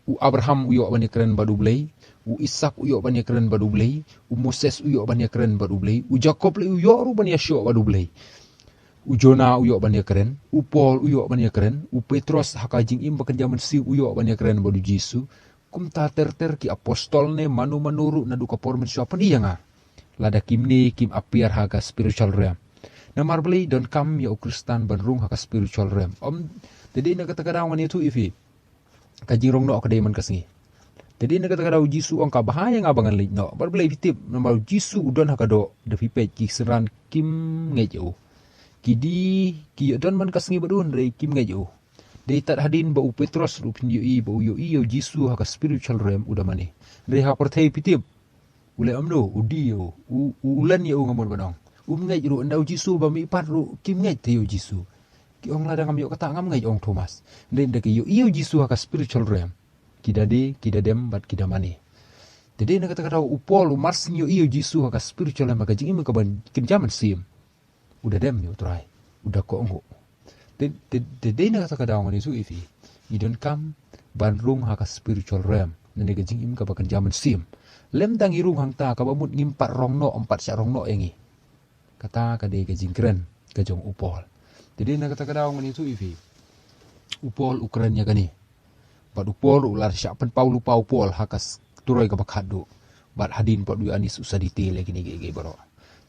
U Abraham u ïoh ban ïakren bad U Blei. U Isak u ïoh ban ïakren bad U Blei. U Moses u ïoh ban ïakren bad U Blei. U Jakob lei u ïoh ruh ban ïashoh bad U Blei. U Jonah u ïoh ban ïakren. U Paul u ïoh ban ïakren. U Petros ha ka jingim ba kynja mynsiem u ïoh ban ïakren bad U Jisu. Kumta ter ter ki apostol ne mano mano ruh naduh ka por mynshuwa, pyn-i ïa nga. Lada kim ne kim appear ha ka spiritual realm. Namar balei? Donkam ïa u Khristan ban rung ha ka spiritual realm. Ym, te dei na kata ka daw ngan ïathuh ïa phi. Ka jingrong noh ka dei man ka sngi. Te dei na kata ka daw u Jisu u ong ka bha ïa nga ba ngan leit noh. Namar balei phi tip? Namar u Jisu u don ha ka doh, da phi peit ki synran kim ngeit ïa u. Ki dei, ki ïoh don man ka sngi bad u hynrei kim ngeit ïa u. Dei tad hadien ba u Petros ruh phin ïohi ba u ïohi ïa u Jisu ha ka spiritual realm u da mane. Hynrei ha pyrthei phi tip, u leh kumno? U die ïa u, u, u, u len ïa u, nga mut ban ong. Um ngeit ruh, ynda u Jisu ba mihpat ruh kim ngeit te ïa u Jisu. Ki ong lada ngam ïoh kata ngam ngeit, ong Thomas. Hynrei ynda ki ïohi ïa u Jisu ha ka spiritual realm, ki da die, ki da dem bad ki da mane. Te dei na kata ka daw u Paul u mar sing ïohi ïa u Jisu ha ka spiritual realm, ha ka jingim kaba kynja mynsiem. U da dem ïa u Trai, u da kohnguh. Te, te, te dei na kata ka daw ngan ïathuh ïa phi, ngi donkam ban rung ha ka spiritual realm, lane ka jingim kaba kynja mynsiem. Lymda ngi rung hangta, kaba mut ngim pat rong noh, ym pat shah rong noh ïa ngi. Kata ka dei ka jingkren ka jong u Paul. Te dei na kata ka daw ngan ïathuh ïa phi, u Paul u kren ïa kane. Bad u Paul u la shah pynpaw lypa u Paul ha ka s-, turoi kaba khatduh. Bad hadien pat u Ïoannis u sa detail ïa kine kiei kiei baroh.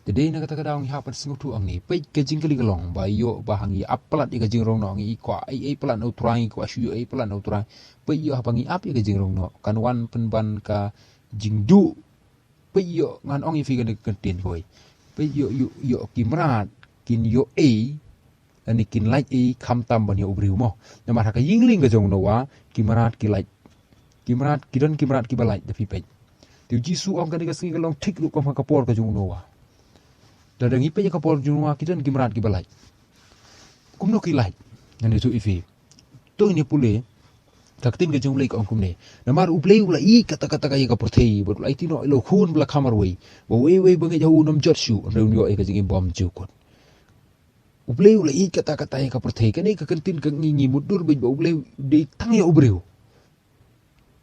Te dei na kata ka daw ngi hap ban sngewthuh hangne. Peit ka jingkylli ka long ba ïoh ba ha ngi ap palat ïa ka jingrong noh, ngi kwah ei ei palat na u Trai, ngi kwah shu ïoh ei palat na u Trai. Peit ïoh haba ngi ap ïa ka jingrong noh, kan wan pynban ka jingduh. Peit ïoh, ngan ong ïa phi kane ka kyntien kawei. Peit ïoh, ïoh, ïoh ki mrad kin ïoh ei, lane kin lait ei khamtam ban ïa u briew mo. Namar ha ka ïing lieng ka jong u Noah, ki mrad ki lait. Ki mrad, ki don ki mrad kiba lait, da phi peit. Te u Jisu u ong kane ka sngi ka long thik ruh kum ha ka por ka jong u Noah. Lada ngi peit ha ka por jong u Noah, ki don ki mrad kiba lait. Kumno ki lait? Ngan ïathuh ïa phi. To ngin ïa pule, ka ktien ka jong u Blei ka ong kumne. Namar u Blei u la ïeit katta katta ïa ka pyrthei, bad u la aiti noh ïa la u Khun ba la kha marwei, ba uwei uwei ba ngeit ha u un ym jot shuh, hynrei un ïoh ïa ka jingim bymjukut. U Blei u la ïeit katta katta ïa ka pyrthei. Kane ka kyntien ka ngi, ngi mutdur beit ba u Blei u dei tang ïa u briew.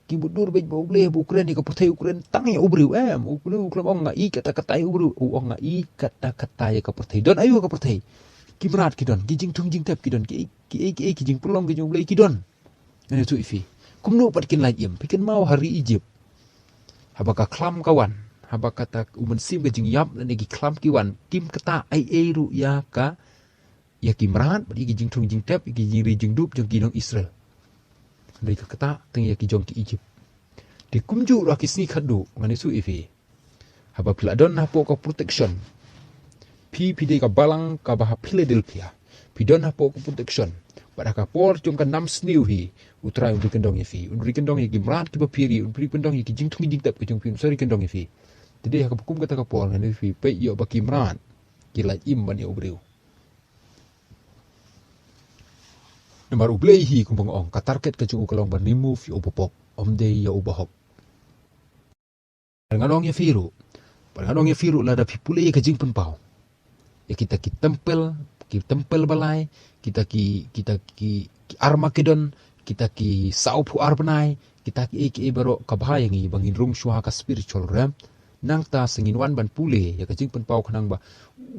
Ki mutdur beit ba u Blei haba u kren ïa ka pyrthei u kren tang ïa u briew. Em, u Blei u khlem ong nga ïeit katta katta ïa u briew, u ong nga ïeit katta katta ïa ka pyrthei. Don aïu ha ka pyrthei? Ki mrad ki don, ki jingthung jingtep ki don, ki, ki, ki, ki jingpynlong ki jong u Blei ki don. Ngan ïathuh ïa phi. Kumno pat kin lait im? Phi kynmaw ha ri Egypt, haba ka khlam ka wan, haba kata u mynsiem ka jingïap lane ki khlam ki wan, kim ktah ei ei ruh ïa ka, ïa ki mrad, bad ïa ki jingthung jingtep, ïa ki jingri jingdup jong ki nong Israel. Hynrei ka ktah tang ïa ki jong ki Egypt. Te kumjuh ruh ha ki sngi khatduh, ngan ïathuh ïa phi. Haba phi la don hapoh ka protection. Phi, phi dei ka balang kaba ha Philadelphia. Phi don hapoh ka protection. Bad ha ka por jong ka nam sniew hi, u Trai un ri kyndong ïa phi. Un ri kyndong ïa ki mrad kiba phi ri, un ri kyndong ïa ki jingthung jingtep ka jong phi, un sa ri kyndong ïa phi. Te dei ha kaba kum kata ka por ngan ïathuh ïa phi, peit ïoh ba ki mrad ki lait im ban ïa u briew. Namar u Blei hi kumba nga ong, ka target ka jong u ka long ban remove ïa uba pop, ym dei ïa uba hok. Bad ngan ong ïa phi ruh, bad ngan ong ïa phi ruh, lada phi pule ïa ka jingpynpaw ïa kita ki templ, ki templ ba lai, kita ki, kita ki, ki Armageddon, kita ki sawphew ar bnai, kita kiei kiei baroh, ka bha ïa ngi ba ngin rung shuwa ha ka spiritual realm. Nangta sa ngin wan ban pule ïa ka jingpynpaw khnang ba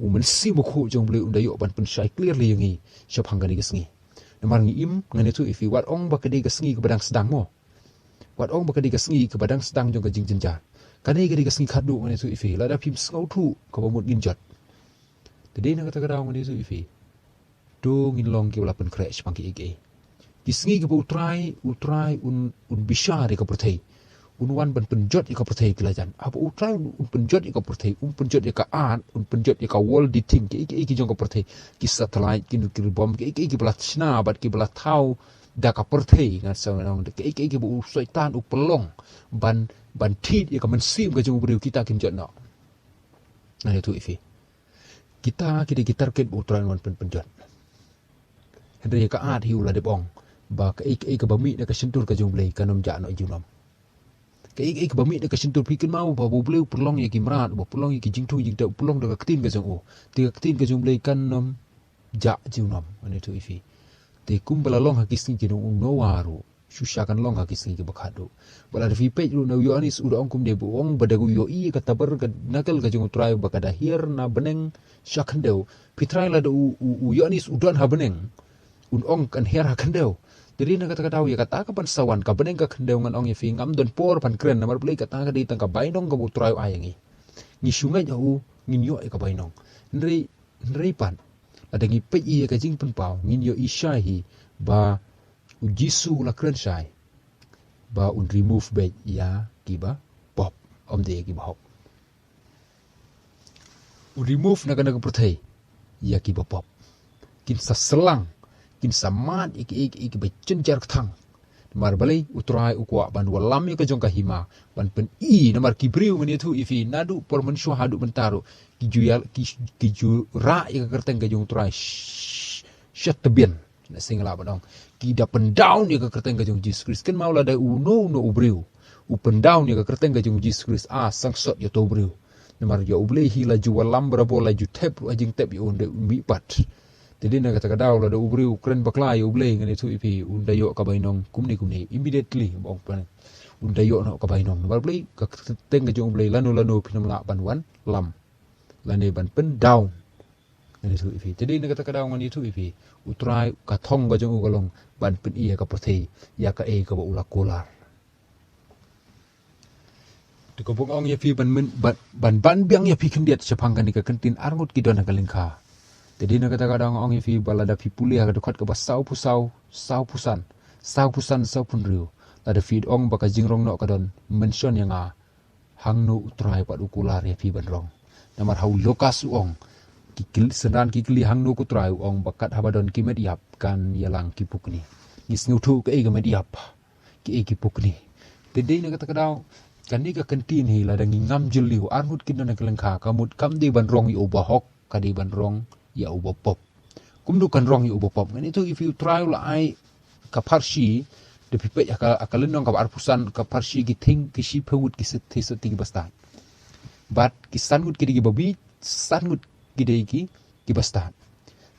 u Mynsiem Bakhuid jong u Blei un da ïoh ban pynshai clearly ïa ngi shaphang kane ka sngi. Namar ngi im, ngan ïathuh ïa phi, wat ong ba ka dei ka sngi kaba dang sdang mo. Wat ong ba ka dei ka sngi kaba dang sdang jong ka jingjynjar. Kane ka dei ka sngi khatduh, ngan ïathuh ïa phi, lada phim sngewthuh, kaba mut ngin jot. Te dei na kata ka daw ngan ïathuh ïa phi, to ngin long kiba la pynkhreh shaphang kiei kiei. Ki sngi kiba u Trai, u Trai un, un bishar ïa ka pyrthei. Un wan ban pynjot ïa ka pyrthei, ki la jan. Haba u Trai un, un pynjot ïa ka pyrthei, un pynjot ïa ka art, un pynjot ïa ka worldly thing, kiei kiei ki jong ka pyrthei. Ki satellite, ki nuclear bomb, kiei kiei kiba la shna bad kiba la thaw da ka pyrthei, ngan sa ong, kiei kiei kiba u Soitan u pynlong ban, ban thied ïa ka mynsiem ka jong u briew, kita kim jot noh. Ngan ïathuh ïa phi, kita ki dei ki target ba u Trai un wan pyn, pynjot. Hynrei ïa ka art hi u la dep ong ba kaei kaei kaba mih na ka shyntur ka jong u Blei kan ym jah noh junom. Kaei kaei kaba mih na ka shyntur, phi kynmaw ba u Blei u pynlong ïa ki mrad, u pynlong ïa ki jingthung jingtep, u pynlong da ka ktien ka jong u. Te ka ktien ka jong u Blei kan ym jah junom, ngan ïathuh ïa phi. Te kumba la long ha ki sngi ki jong u Noah ruh, shisha kan long ha ki sngi kiba khatduh. Bad lada phi peit ruh na u Ïoannis u da ong kumne, ba u ong ba da u ïohi ïa ka tabernacle ka jong u Trai ba ka da hiar na bneng sha khyndew. Phi trai, lada u, u, u Ïoannis u don ha bneng, un ong kan hiar ha khyndew. Te dei na kata ka daw ïa kata ka ban sa wan ka bneng ka khyndew, ngan ong ïa phi, ngam don por ban kren, namar balei, kata ka dei tang ka bainong kaba u Trai u ai ïa ngi. Ngi shu ngeit ha u, ngin ïoh ïa ka bainong. Hynrei, hynrei pat, lada ngi peit ïa ka jingpynpaw, ngin ïohi shai hi ba u Jisu u la kren shai ba un remove beit ïa kiba pop, ym dei ïa kiba hok. Un remove na kane ka pyrthei ïa kiba pop. Kin sa syllang, kin sa mad ïa ki, ïa ki, ïa kiba jynjar kthang. Namar balei? U Trai u kwah ban wallam ïa ka jong ka hima, ban pyni, namar ki briew, ngan ïathuh ïa phi, naduh por mynshuwa haduh mynta ruh, ki ju ïa, ki, ki ju rah ïa ka kyrteng ka jong u Trai sh-, sha tbian. Na seng la ban ong, ki da pyndown ïa ka kyrteng ka jong u Jisu Khrist. Kynmaw, lada uno uno u briew u pyndown ïa ka kyrteng ka jong u Jisu Khrist, a sangsot ïa uto u briew. Namar ïa u Blei hi la ju wallam barabor, la ju thep ruh ha jingtep ïa u, ym dei u mihpat. Te dei na kata ka daw lada u briew u kren bakla ïa u Blei, ngan ïathuh ïa phi, un da ïoh ka bainong kumne kumne, immediately, ba ong pat, un da ïoh noh ka bainong. Namar u Blei, ka kyrteng ka jong u Blei lano lano phin ym lah ban wallam, lane ban pyndown. Ngan ïathuh ïa phi. Te dei na kata ka daw ngan ïathuh ïa phi, U Trai, ka thong ka jong u ka long ban pyni ïa ka pyrthei ïa kaei kaba u la kular. Te kumba nga ong ïa phi, ban myn-, ban, ban, ban biang ïa phi khyndiat shaphang kane ka kyntien, arngut ki don ha ka lyngkha. Te dei na kata ka daw nga ong ïa phi ba lada phi pule ha ka dkhot kaba sawphew saw, sawphew san, sawphew san, sawphew hynriew, lada phi ong ba ka jingrong noh ka don, mention ïa nga, hangno U Trai pat u kular ïa phi ban rong. Namar ha u Lukas u ong, ki kyl-, synran ki kylli hangno ko Trai, u ong ba kat haba don ki met ïap, kan ïalang ki pukni. Ngi sngewthuh kaei ka met ïap, kiei ki pukni. Te dei na kata ka daw, kane ka kyntien hi lada ngi ngam jylliew, arngut ki don ha ka lyngkha, ka mut kam dei ban rong ïa u bahok, ka dei ban rong ïa u bapop. Kumno kan rong ïa u bapop? Ngan ïathuh ïa phi, U Trai u la ai ka pharshi, da phi peit ha ka, ha ka lynnong kaba arphew san, ka pharshi, ki thing, ki shiphew ngut ki sati, sati ki bastad. Bad ki san ngut ki dei ki babieit, san ngut ki dei ki, ki bastad.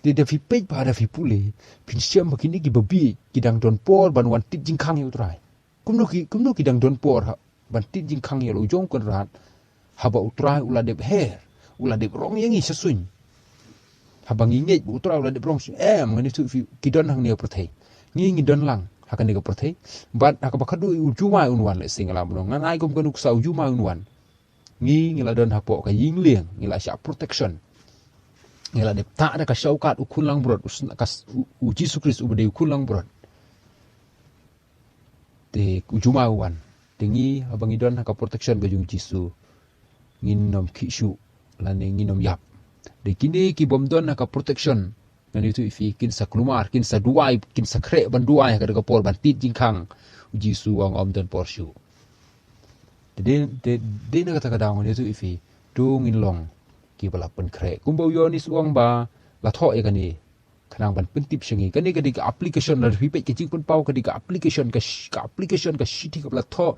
Te da phi peit bha, da phi pule, phin shem ba kine ki babieit ki dang don por ban wan tied jingkhang ïa U Trai. Kumno ki, kumno ki dang don por ha ban tied jingkhang ïa la u jong u Kynrad, haba U Trai u la dep her, u la dep rong ïa ngi sha suiñ. Haba ngi ngeit ba U Trai u la dep rong sha suiñ, em, ngan ïathuh ïa phi, ki don hangne ha pyrthei. Ngi ngi don lang ha kane ka pyrthei. Bad ha kaba khadduh u jumai un wan, lehse ngi la ban ong, ngan ai kum ka nuksa, u jumai un wan. Ngi ngi la don hapoh ka ïing lieng, ngi la shah protection. Ngi la dep tah da ka shaukat u khun langbrot, u sna-, ka s-, u, u Jisu Khrist uba dei u khun langbrot. Te u jumai u wan. Te ngi, haba ngi don ha ka protection ka jong u Jisu, ngin ym khih shuh, lane ngin ym ïap. Te kine ki bym don ha ka protection, ngan ïathuh ïa phi, kin sa kulmar, kin sa duwai, kin sa khreh ban duwai ha kata ka por ban tied jingkhang. U Jisu u ong ym don por shuh. Te dei, te dei na kata ka daw ngan ïathuh ïa phi, to ngin long kiba la pynkhreh. Kumba u Ïoannis u ong ba la thoh ïa kane khnang ban pyntip sha ngi. Kane ka dei ka application, lada phi peit ka Jingpynpaw, ka dei ka application, ka sh-, ka application, ka shithi kaba la thoh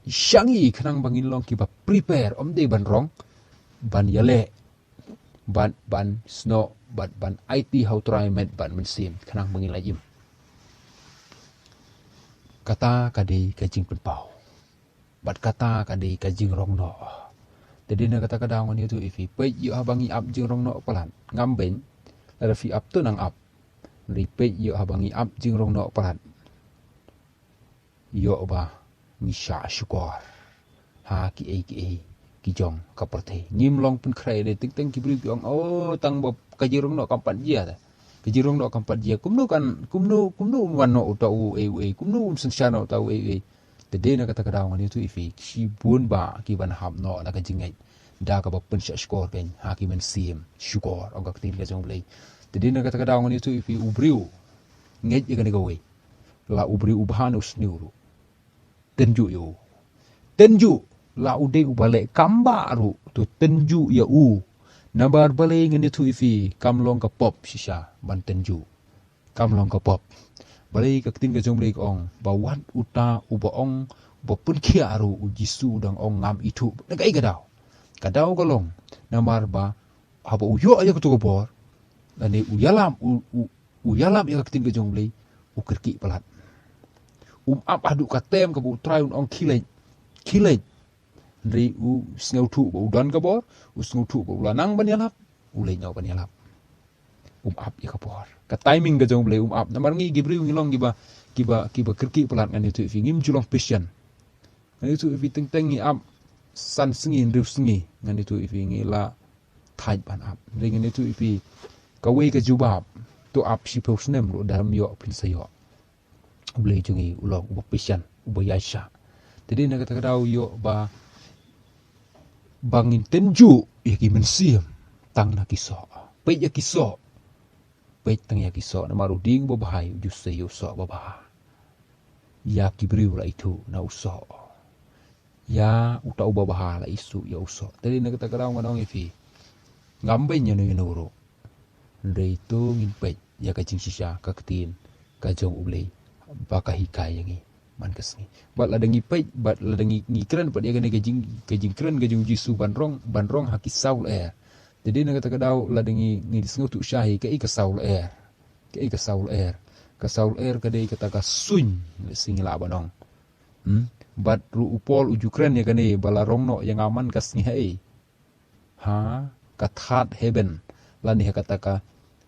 sha ngi khnang ba ngin long kiba prepare, ym dei ban rong, ban ïaleh, ban, ban snoh, ban, ban aiti ha U Trai met bad mynsiem, khnang ba ngin lait im. Kata ka dei ka Jingpynpaw. Bad kata ka dei ka jingrong noh. Te dei na kata ka daw ngan ïathuh ïa phi, peit ïoh haba ngi ap jingrong noh palat. Ngam beiñ, lada phi ap to nang ap. Hynrei peit ïoh haba ngi ap jingrong noh palat, ïoh ba ngi shah shukor ha kiei kiei ki jong ka pyrthei. Ngim long pynkhreh. Dei teng teng ki briew ki ong, oh, tang ba ka jingrong noh kam pat jia te. Ka jingrong noh kam pat jia. Kumno kan, kumno, kumno un wan noh uta uei uei, kumno un synshar noh uta uei uei. Te dei na kata ka daw ngan ïathuh ïa phi, shibun bah kiban hap noh na ka jingngeit da kaba pynshah shukor kein ha ki mynsiem. Shukor, ong ka ktien ka jong U Blei. Te dei na kata ka daw ngan ïathuh ïa phi, u briew ngeit ïa kane kawei, la u briew u bha ne u sniew ruh, tynjuh ïa u. Tynjuh, la u dei uba leh kam bah ruh, to tynjuh ïa u. Namar balei? Ngan ïathuh ïa phi, kam long ka pop shisha ban tynjuh. Kam long ka pop. Balei? Ka ktien ka jong U Blei ka ong ba wat uta uba ong, uba pynkhiah ruh, u Jisu u dang ong ngam ithuh. Na kaei ka daw? Ka daw ka long namar ba haba u ïoh ïa kato ka bor, lane u ïalam, u, u, u ïalam ïa ka ktien ka jong U Blei, u kyrkieh palat. Um ap haduh katem kaba U Trai un ong khie leit, khie leit. Hynrei u sngewthuh ba u don ka bor, u sngewthuh ba u la nang ban ïalap, u leit noh ban ïalap. Um ap ïa ka bor. Ka timing ka jong U Blei um ap. Namar ngi ki briew ngi long kiba, kiba, kiba kyrkieh palat. Ngan ïathuh ïa phi, ngim ju long patient. Ngan ïathuh ïa phi, teng teng ngi ap san sngi, hynriew sngi, ngan ïathuh ïa phi, ngi la thait ban ap. Hynrei ngan ïathuh ïa phi, kawei ka jubab, to ap shiphew snem ruh, lada ym ïoh phin sa ïoh. U Blei jong ngi u long uba patient, uba ïaishah. Te dei na kata ka daw ïoh ba, ba ngin tynjuh ïa ki mynsiem tang na ki soh. Peit ïa ki soh. Peit tang ïa ki soh, namar u dieng babha u ju sei ïa u soh babha. Ïa ki briew la ithuh na u soh. Ïa uta uba bha la ithuh ïa u soh. Te dei na kata ka daw ngan ong ïa phi, ngam beiñ ïano ïano ruh. Hynrei to ngin peit ïa ka jingshisha, ka ktien ka jong U Blei ba ka hikai ïa ngi. man ka sngi. Bad lada ngi peit, bad lada ngi, ngi kren pat ïa kane ka jing, ka jingkren ka jong u Jisu ban rong, ban rong ha ki saw lyer. Te dei na kata ka daw lada ngi, ngi sngewthuh shai kaei ka saw lyer. Kaei ka saw lyer. Ka saw lyer ka dei kata ka suiñ, lehse ngi lah ban ong. Hmm? Bad ruh u Paul u ju kren ïa kane ba la rong noh ïa nga man ka sngi haei. Ha ka third heaven, lane ha kata ka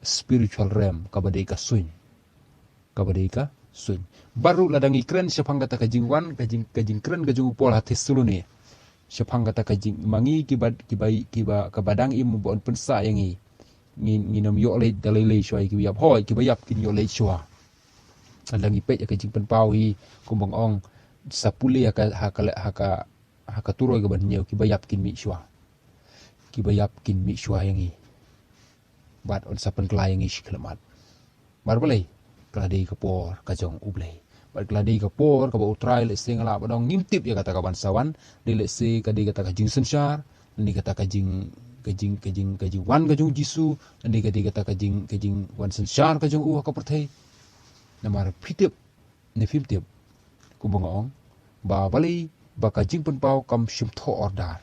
spiritual realm, kaba dei ka suiñ. Kaba dei ka suiñ. Bad ruh lada ngi kren shaphang kata ka jingwan, ka jing, ka jingkren ka jong u Paul ha Thessaloni. Shaphang kata ka jing, ma ngi kiba, kiba, kiba, kaba dang im, ba un pynsah ïa ngi. Ngi, ngin ym ïoh leit da lei lei shuwa ïa kiba ïap. Hooid, kiba ïap kin ïoh leit shuwa. Lada ngi peit ïa ka jingpynpaw hi, kumba nga ong, sa pule ha ka, ha ka, ha ka, ha ka turoi kaba hynñiew, kiba ïap kin mih shuwa. Kiba ïap kin mih shuwa ïa ngi. Bad un sa pynkylla ïa ngi shi khyllipmat. Namar balei? Ka la dei ka por ka jong U Blei. Bad ka la dei ka por kaba U Trai, lehse nga lah ban ong, ngim tip ïa kata kaban sa wan. Dei lehse ka dei kata ka jingsynshar, dei kata ka jing, ka jing, ka jing, ka jingwan ka jong U Jisu, dei ka dei kata ka jing, ka jingwan synshar ka jong u ha ka pyrthei. Namar phi tip ne phim tip, kumba nga ong, ba balei ba ka jingpynpaw kam shym thoh order.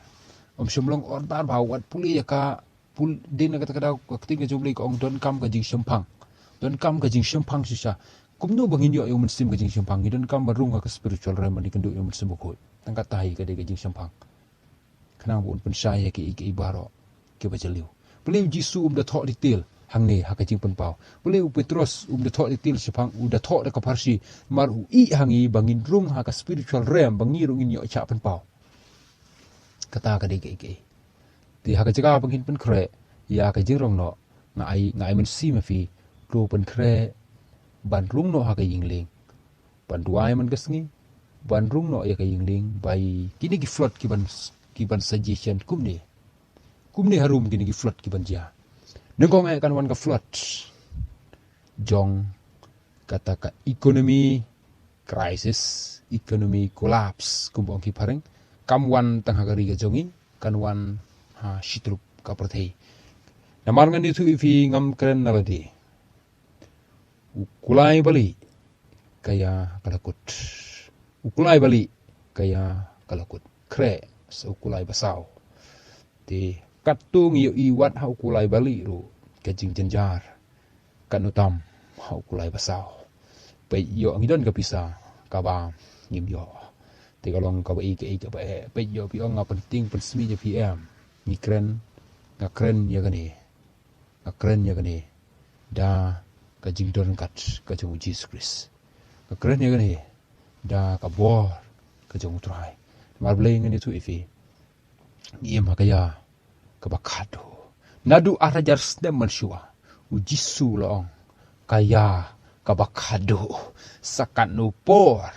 Ym shym long order ba wat pule ïa ka, pule, dei na kata ka daw ka ktien ka jong U Blei ka ong, donkam ka jingshemphang. Donkam ka jingshemphang shisha. Kumno ba ngin ïoh ïa u mynsiem ka jingshemphang? Ngi donkam ban rung ha ka spiritual realm ban ïakynduh ïa u Mynsiem Bakhuid. Tang kata hi ka dei ka jingshemphang. Khnang ba un pynshai ïa kiei kiei baroh kiba jylliew. Balei U Jisu um da thoh detail hangne ha ka jingpynpaw? Balei u Petros um da thoh detail shaphang, u da thoh da ka pharshi? Namar u ïeh ha ngi ba ngin rung ha ka spiritual realm, ba ngi ruh ngin ïoh shah pynpaw. Kata ka dei kaei kaei. Te ha ka jaka ba ngin pynkhreh ïa ka jingrong noh, nga ai, nga ai mynsiem ïa phi, to pynkhreh ban rung noh ha ka ïing lieng, ban duwai man ka sngi, ban rung noh ïa ka ïing lieng, ba ïa kine ki flood ki ban, ki ban suggestion kumne. Kumne harum kine ki flood ki ban jia. Nyngkong eh kan wan ka flood jong kata ka economy crisis, economy collapse, kumba ong ki phareng. Kam wan tang ha ka ri ka jong ngi, kan wan ha shityllup ka pyrthei. Namar ngan ïathuh ïa phi, ngam kren na lade. U kulai balieh ka ïa ka la kut. U kulai balieh ka ïa ka la kut. Khreh sa u kulai basaw. Te katto ngi ïohi wat ha u kulai balieh ruh ka jingjynjar kan ym tam ha u kulai basaw. Peit ïoh ngi don ka pisa kaba ngim ïoh. Te ka long kaba ïeit, ka ïeit kaba eh. Peit ïoh phi ong nga pyntieng pynsmit ïa phi em. Ngi kren, nga kren ïa kane. Nga kren ïa kane da ka jingdon kat ka jong u Jisu Khrist. Nga kren ïa kane da ka bor ka jong u Trai. Namar balei ngan ïathuh ïa phi? Ngi im ha ka ïa kaba khadduh. Naduh ar hajar snem mynshuwa, u Jisu u la ong, ka ïa kaba khadduh. Sa katno por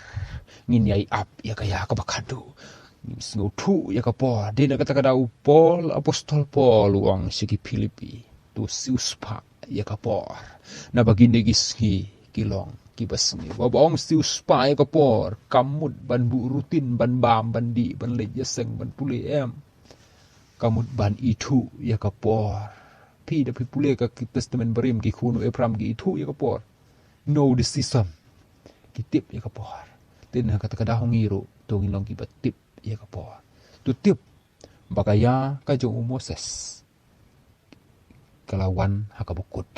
ngin ïai ap ïa ka ïa kaba khadduh? Ngim sngewthuh ïa ka por. Dei na kata ka daw u Paul, apostol Paul u ong sha ki Philippi, to siewspah ïa ka por. Naba kine ki sngi ki long kiba sniew. Ba, ba ong siewspah ïa ka por, kam mut ban buh rutin, ban bam, ban dih, ban leit ïaseng, ban pule em. Kam mut ban ithuh ïa ka por. Phi da phi pule ka ki Testament Barim, ki khun u Abraham ki ithuh ïa ka por. No decision. Ki tip ïa ka por. Te na kata ka daw ngi ruh to ngin long kiba tip ïa ka por. To tip ba ka ïa ka jong u Moses ka la wan ha kaba kut.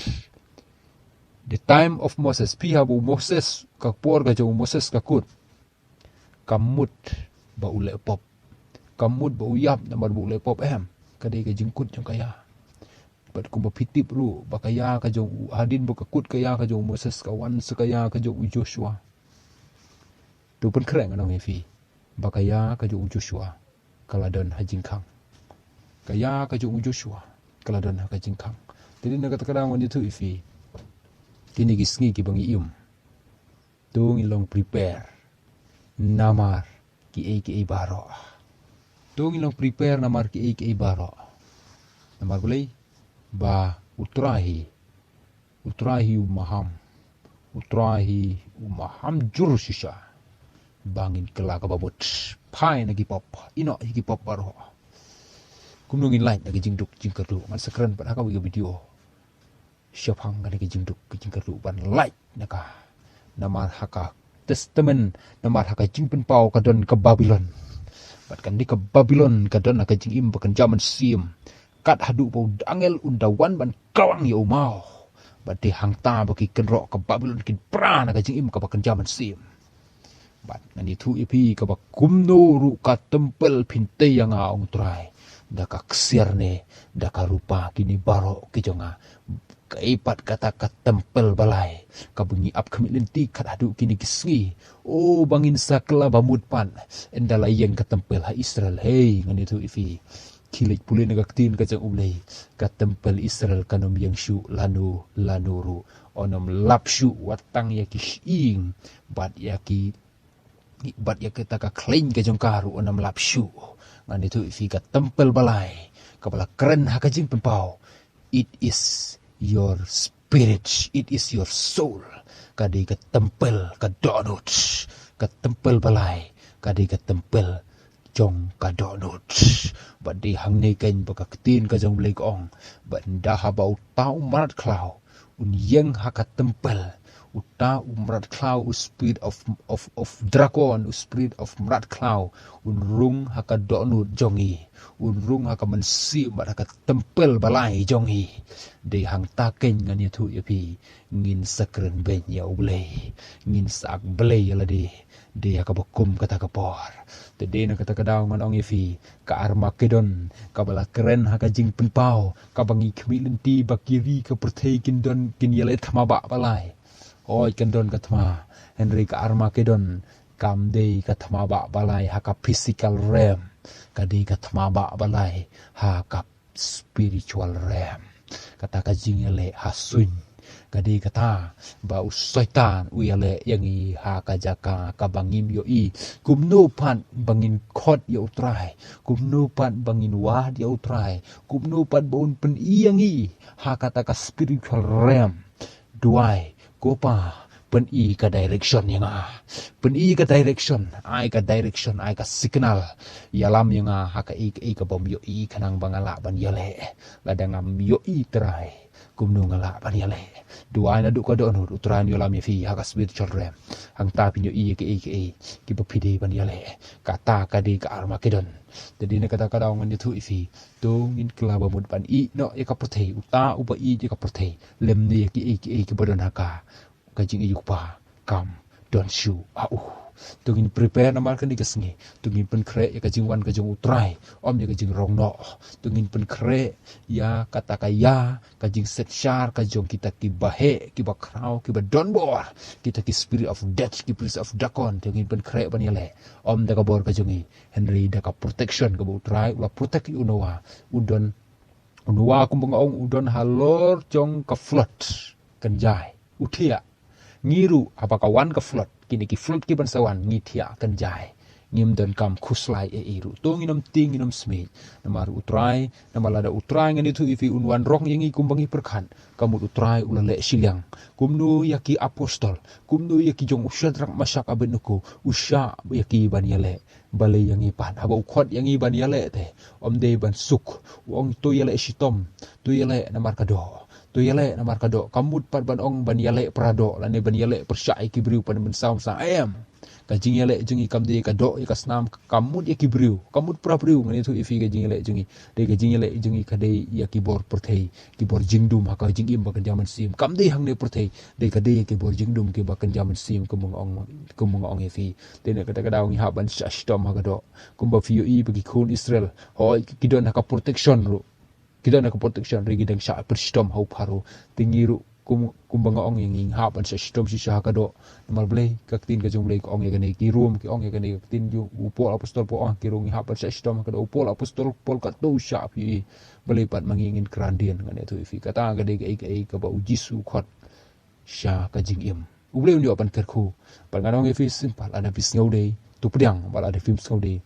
The time of Moses, phi, haba u Moses, ka por ka jong u Moses ka kut. Kam mut ba u leh pop. Kam mut ba u ïap namar ba u leh pop em. Ka dei ka jingkut jong ka ïa. Bad kumba phi tip ruh ba ka ïa ka jong u, hadien ba ka kut ka ïa ka jong u Moses, ka wan sa ka ïa ka jong u Joshua. To pynkhreh ngan ong ïa phi ba ka ïa ka jong u Joshua ka la don ha jingkhang. Ka ïa ka jong u Joshua ka la don ha ka jingkhang. Te dei na kata ka daw ngan ïathuh ïa phi, kine ki sngi kiba ngi im, to ngin long prepare namar kiei kiei baroh. To ngin long prepare namar kiei kiei baroh. Namar balei? Ba u Trai hi, u Trai hi u maham. U Trai hi u maham jur shisha ba ngin kylla kaba mut. Phai na ki pop, ïehnoh ïa ki pop baroh. Kumno ngin lait na ki jingduk jingkyrduh? Ngan sa kren pat ha kawei ka video shaphang kane ka jingduk ka jingkyrduh ban lait na ka. Namar ha ka Testament, namar ha ka jingpynpaw ka don ka Babilon. Bad kane ka Babilon ka don ha ka jingim ba kynja mynsiem. Kat haduh ba u angel un da wan ban kawang ïa u maw. Bad te hangta ba ki kynroh ka Babilon kin pra na ka jingim kaba kynja mynsiem. Bad ngan ïathuh ïa phi kaba kumno ruh ka templ phin tei ïa nga, ong Trai. Da ka ksiar ne, da ka rupa, kine baroh ki jong nga. Kaei pat kata ka templ balai kaba ngi ap khmih lynti kat haduh kine ki sngi. O, ba ngin sa kylla ba mut pat. Ynda la ïeng ka templ ha Israel. Hei, ngan ïathuh ïa phi. Khie leit pule na ka ktien ka jong U Blei. Ka templ Israel kan ym ïeng shuh lano lano ruh. Yn ym lap shuh wat tang ïa ki shyieng. Bad ïa ki, bad ïa kita ka khleiñ ka jong ka ruh yn ym lap shuh. Ngan ïathuh ïa phi ka templ balai kaba la kren ha ka jingpynpaw. It is your spirit, it is your soul. Ka dei ka templ ka dohnud. Ka templ balai ka dei ka templ jong ka dohnud. Bad dei hangne keiñ ba ka ktien ka jong U Blei ka ong. Bad ynda haba uta u mrad khlaw un ïeng ha ka templ, uta u mrad khlaw, u spirit of, of, of dragon, u spirit of mrad khlaw un rung ha ka dohnud jong ngi, un rung ha ka mynsiem bad ha ka templ balai jong ngi. Dei hangta keiñ ngan ïathuh ïa phi, ngin sa kren beiñ ïa U Blei, ngin sa ak blei ïa lade. Dei ha kaba kum kata ka por. Te dei na kata ka daw ngan ong ïa phi, ka Armagedon kaba la kren ha ka jingpynpaw, kaba ngi khmih lynti ba ki ri ka pyrthei kin don, kin ïaleh thma bah balai. Oi, kan don ka thma. Hynrei ka Armagedon kam dei ka thma bah balai ha ka physical realm. Ka dei ka thma bah balai ha ka spiritual realm. Kata ka jingïaleh ha suiñ. Ka dei kata ba u Soitan u ïaleh ïa ngi ha ka jaka kaba ngim ïohi. Kumno pat ba ngin khot ïa U Trai, kumno pat ba ngin wad ïa U Trai, kumno pat ba un pyni ïa ngi ha kata ka spiritual realm. Duwai, ko Pa, pyni ka direction ïa nga. Pyni ka direction, ai ka direction, ai ka signal. Ïalam ïa nga ha kaei kaei kabym ïohi khnang ba nga lah ban ïaleh. Lada ngam ïohi Trai, kumno nga lah ban ïaleh? Duwai naduh ka dohnud, U Trai un ïalam ïa phi ha ka spiritual realm. Hangta phin ïohi ïa kaei kaei kiba phi dei ban ïaleh. Kata ka dei ka Armagedon. Te dei na kata ka daw ngan ïathuh ïa phi, to ngin kylla ba mut ban ïeh noh ïa ka pyrthei. Uta uba ïeit ïa ka pyrthei, lymne ïa kiei kiei kiba don ha ka, ka jingïeit U Kpa kam don shuh ha u. To ngin prepare namar kane ka sngi. To ngin pynkhreh ïa ka jingwan ka jong U Trai, ym ïa ka jingrong noh. To ngin pynkhreh ïa kata ka, ïa ka jingset shar ka jong kita kiba heh, kiba khraw, kiba don bor, kita ki spirit of death, ki spirit of dragon. To ngin pynkhreh ban ïaleh, ym da ka bor ka jong ngi, hynrei da ka protection kaba U Trai u la protect ïa u Noah. U don, u Noah kumba nga ong u don halor jong ka flood. Kynjai, u thiah. Ngi ruh haba ka wan ka flood, kine ki flood kiban sa wan, ngi thiah kynjai. Ngim donkam khuslai ei ei ruh. To ngin ym tieng, ngin ym smiej. Namar U Trai, namar lada U Trai, ngan ïathuh ïa phi, un wan rong ïa ngi kumba ngi pyrkhat, ka mut U Trai u la leh shiliang. Kumno ïa ki apostol, kumno ïa ki jong u Shadrak, Meshak, Abednego, u shah ïa ki ban ïaleh. Balei ïa ngi pat, haba u khot ïa ngi ban ïaleh te, ym dei ban suk. U ong to ïaleh shitom, to ïaleh namar ka doh, to ïaleh namar ka doh. Ka mut pat ban ong ban ïaleh para doh, lane ban ïaleh pyrshah ïa ki briew, ban mynsaw mynsaw, em. Ka jingïaleh jong ngi kam dei ïa ka doh, ïa ka snam, ka mut ïa ki briew, ka mut para briew. Ngan ïathuh ïa phi ka jingïaleh jong ngi. Dei ka jingïaleh jong ngi ka dei ïa ki bor pyrthei, ki bor jingdum ha ka jingim ba kynja mynsiem. Kam dei hangne pyrthei, dei ka dei ïa ki bor jingdum kiba kynja mynsiem, kumba nga ong, kumba nga ong ïa phi. Te na kata ka daw ngi hap ban shah shitom ha ka doh. Kumba phi ïohi ba ki khun Israel, hooid, ki don ha ka protection ruh. Ki don ha ka protection, hynrei ki dang shah pyrshitom ha u Pharaoh. Te ngi ruh kum, kumba nga ong ïa ngi, ngi hap ban shah shitom shisha ha ka doh. Namar balei? Ka ktien ka jong U Blei ka ong ïa kane, ki Rom ki ong ïa kane, ka ktien jong u Paul apostol pat ong, ki Rom, ngi hap ban shah shitom ha ka doh. U Paul apostol Paul katto u shah, phi. Balei pat ma ngi ngin kren dien? Ngan ïathuh ïa phi, kata ka dei kaei kaei kaba U Jisu u khot sha ka jingim. U Blei un ïoh ban kyrkhu. Bad ngan ong ïa phi simple, lada phi sngew dei, to pdiang, bad lada phim sngew dei,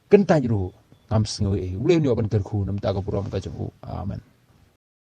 kyntait ruh, ngam sngew ei ei. U Blei un ïoh ban kyrkhu na ka bynta ka burom ka jong u. Amen.